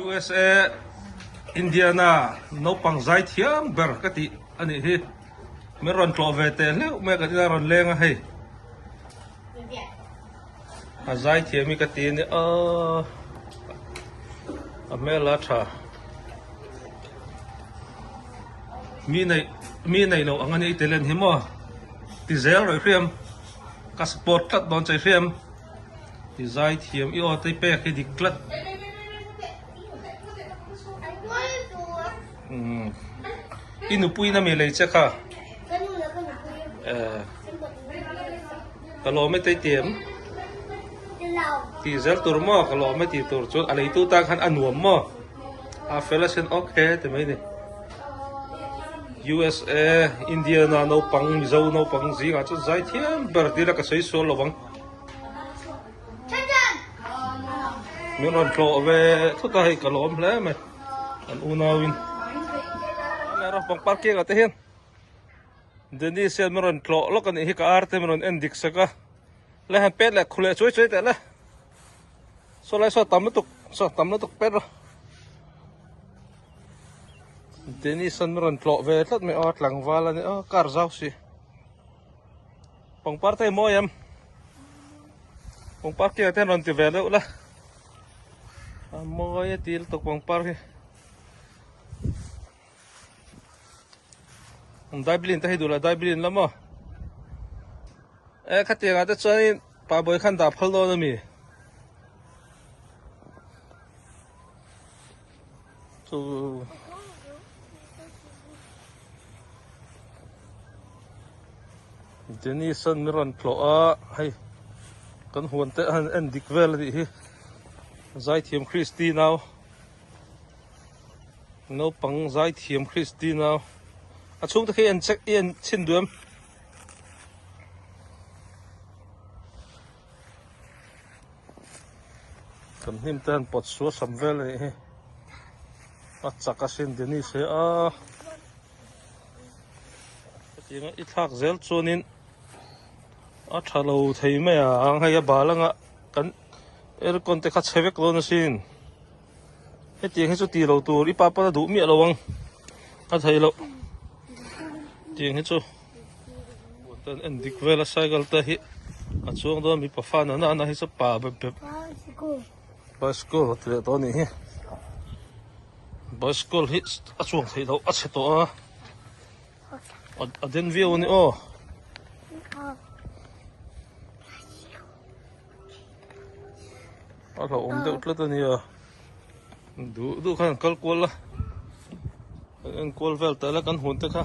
USA Indiana naupang zai thiam ber ka tih a nih hi min rawn tlawh ve teh hleuh mai a kan inah rawn leng a hei a zai thiam hi ka ti a nia aw a hmel a tha mi neih mi neih loh ang a nih talent hi maw ti zel rawih hriam ka support tlat dawn che hriam. I zai thiam i aw te pek hi dik tlat. Umm i nupui na mi lei che kha. Eh ka lawm e tei ti em? Ti zel tur maw ka lawm e ti tur chuan a leitu tan khan a nuam maw? A fel asin okay ti mai ni. USA Indiana naupang Mizo naupang zingah chuan zai thiam ber dil a ka sawi sual lovang. Min rawn tlawh ve thut a hei ka lawm hle mai an unauin rawh pangpar keng ah te hian Dennis hian min rawn tlawh lawk a nih hi ka ar te min rawn en dik sak a le han pet leh khu leh chuai chuai teh le saw lai saw tam lutuk saw tam lutuk pet rawh Dennis an min rawn tlawh ve tlat mai aw tlangval a ni aw car zau si. Pangpar te hi mawi em? Pangpar kiangah te hian rawn ti ve deuh la. A mawi a ti lutuk pangpar hi. Daibilin te hi duh la daibilin la maw? E khatiangah te chuanin pa bawi khan dah phal dawn a mi? Chu Dennis an mi rawn tlawh a hei kan huan te han en dik vel a nih hi zaithiam Christy nau naupang zaithiam Christy nau a chhungte khi en check i en chhin duh em. Kan hnim te han pawt sual sam vel a nih hi a chak asin Dennis he a hetiang i thlak zel chuanin a tha lo thei mai a ang hei a bal anga kan aircon te kha chhe vek dawn asin hetiang hi chu ti lo tur i pa pawn a duh miah lo ang a thei loh tiang hi chu. Ten en dik vel a cycle te hi a chuang dawn mipa fa na na hi chu pa bep bep bicycle a ti leh tawh a nih hi bicycle hi a chuang theih loh a chhe tawh a a den viau a ni aw. A hlauhawm deuh tlat a nia duh duh khan an kal kual a an en kual vel ta la kan hun te kha.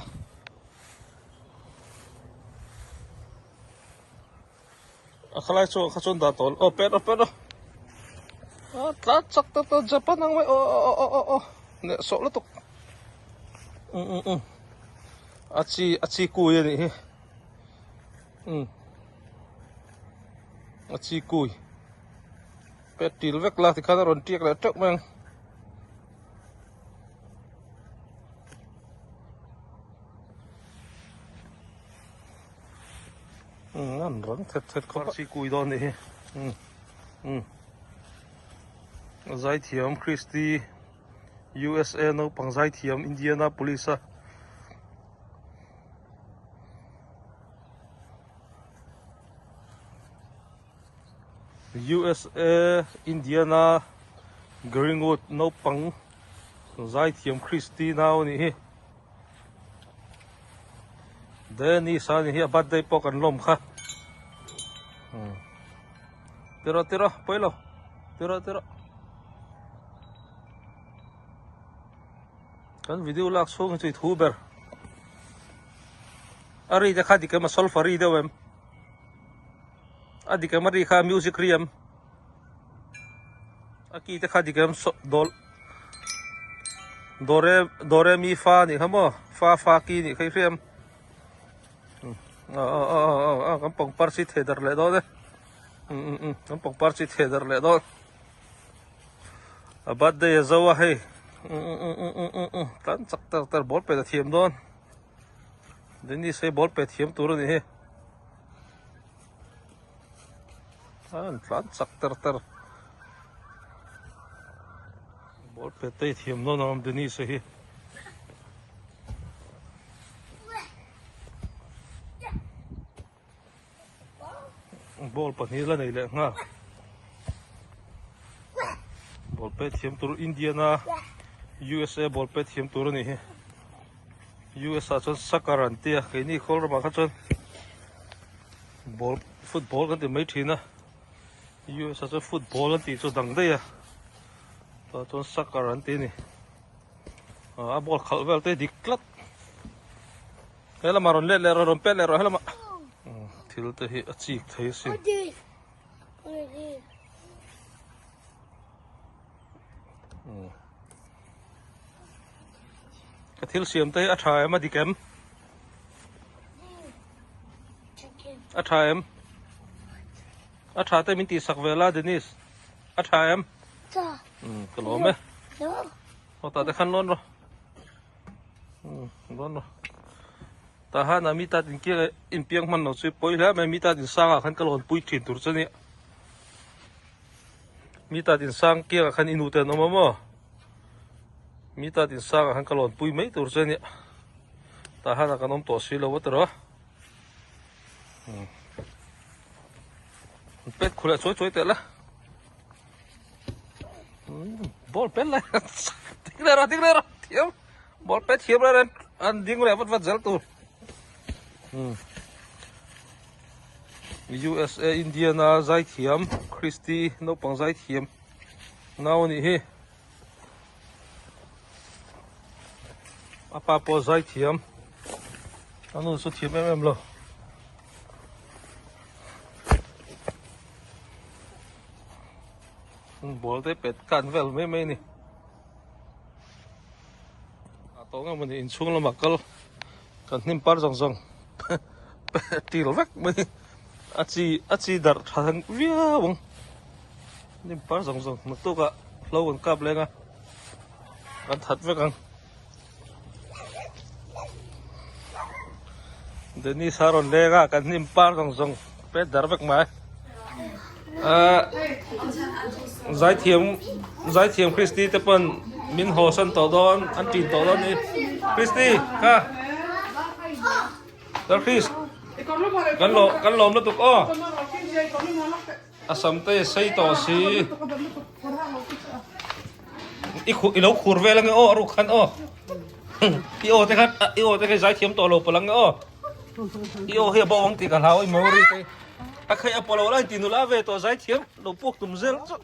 A khalai chu kha chuan dah tawh aw pet aw pet aw a tla chak ta ta Japan ang mai aw aw aw aw aw leh sawh lutuk um um um a chi a chi kui a nih hi um a chi kui pet til vek la tikhan a rawn tiak leh teuh mai ang. An rang thet thet khawp a chi kui dawn nih hi um um zaithiam Christy USA naupang zaithiam Indianapolis a USA Indiana Greenwood naupang zaithiam Christy nau a nih hi Dennis a nih hi a birthday pawh kan lawm kha tiraw tiraw pawi lo tiraw tiraw kan video lak chhung hi chu i thu ber a ri te kha dik em a solfa ri deuh em. A dik em a ri kha music ri em a ki te kha dik em dol dore dore mi fa nih kha maw fa fa ki nih kha i hria em a a a a a kan pangpar chi theh darh leh dawn e um um um kan pangpar chi theh darh leh dawn a birthday a zo a hei um um um um um um um tlan chak tar tar ball pet a thiam dawn. Dennis hei ball pe thiam tur a nih hi a an tlan chak ter ter. Ball pet te hi thiam dawn ang Dennis a hi. Ball pahnih la nei leh nghal. Ball pet thiam tur Indiana USA ball pet thiam tur a ni hi. US ah chuan soccer an tia keini khawl ramah kha chuan ball football kan ti mai thin a. US ah chuan football an tih chu dang daih a tah chuan soccer an ti a ni a ball khalh vel te dik tlat he lamah rawn let leh rawh rawn pet leh rawh he lamah thil te hi a chik thei a sin. Ka thil siam te hi a tha em a dik em? A tha em? A tha te min tih sak ve la Dennis. A tha em? Tha. Um, ka lawm e. Ho ta te khan lawn ro. Um, lawn ro. Ta han a mi ta tin kia in piang hman lo chu poi hle mai mi ta tin sanga khan ka lawn pui thin tur chu ni. Mi ta tin sang kia khan inu te an awm a maw? Mi ta tin sangah khan ka lawn pui mai tur che nia. Tah hanah kan awm tawh si lo a tiraw. An pet khu leh chuai chuai teh la. Ball pet lai. Ding leh rawh, ding leh rawh. Thiam. Ball pet thiam leh ren. An ding leh vat vat zel tur. USA Indiana zaithiam Christy naupang zaithiam nau a nih hi. A pa pawh zai thiam a nu chu thiam em em lo ball te pet kan vel mai mai ni a tawh ngam ani inchhung lamah kal kan hnim par zawng zawng til vek mai a chi a chi darh tha viau ang. Hnim par zawng zawng naktuk ah hlo kan kap leng a kan that vek ang Dennis a rawn leng a kan hnim par zawng zawng pet dar vek mai ah zaithiam zaithiam Christy te pawn min haw san tawh dawn an tin tawh dawn ni Christy kha Sir Chris kan lawm kan lawm lutuk aw. A sam te sei tawh si. I khu i lo khur vel ange aw a ruk khan aw. I aw te khan i aw te kha i zai thiam tawh lo palh ange aw. I aw hi a bo ang tih ka hlau i memory te. A khaih a pawh lo lai ti nula ve tawh zai thiam lo puak tum zel chu.